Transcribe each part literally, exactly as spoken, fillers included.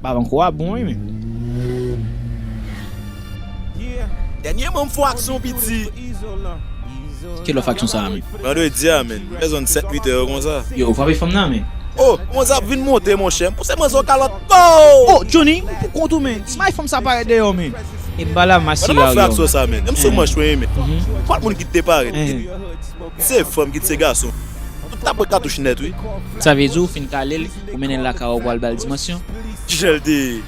Bavan kou a bon wi men. Dènyèman m fè aksyon piti. Ki lòt faksyon sa a men? Vandredi a men. M bezwen sèt uit è konsa. Yo, ou frape fanm nan men. Oh, manzè ap vin monte monchè. M pouse manzè yon kalòt. Oh! Oh, Johnny, ou pou kont ou men. Smay fanm sa parèt deyò men. E m pa la m asire a yo. Fè aksyon sa men. Menm sou manch mwen men. Kot moun ki te parèt? Se fanm ki se gason. Tout ta pran katouch nèt wi. Sa vle di ou fin kale l, ou mennen l lakay ou pral ba l dimansyon. Kijan l te ye?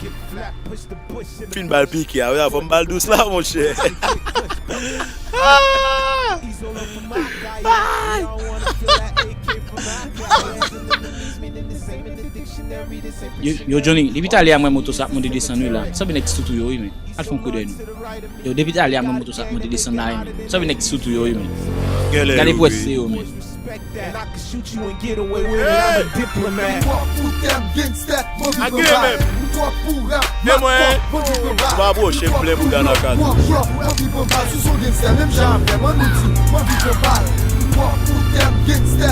Fin ba l pike a wi, fò m ba l dous la monchè. Yo, yo Johnny, depi talè a m wè moto sa ap monte desann wi la. Sanble nèg ti toutou yo wi men. Al fè yon koudèy non. Yo, depi talè a m wè moto sa ap monte desann la wi men. Sanble nèg ti toutou yo wi men. Gade pwès se yo men. Agye menm. E mwen, ou pa pwoche m plen bouda nan kad.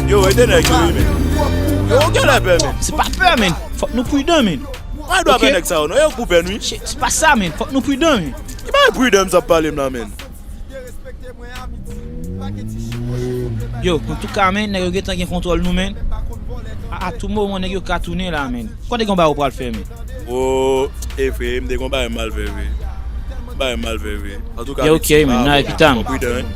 Yo, rete nèg yo wi men. Yo, ou genlè pè men. Se pa pè men. Fòk nou pridan men. Mwen dwe avè nèg sa yo non, yo pou pè n wi. Se pa sa men. Fòk nou pridan men. Ki bagay pridan m sa ap pale m la men. Yo, antouka men, nèg yo gentan gen kontwòl nou men. A, a tou moman nèg yo ka tounen la men. Kote gen yon bagay ou pral fè men? O, e vre, m te gen yon bagay m al fè vre. Bagay m al fè vre. Antouka, yo, ok men, n a pita men. Pridan wi.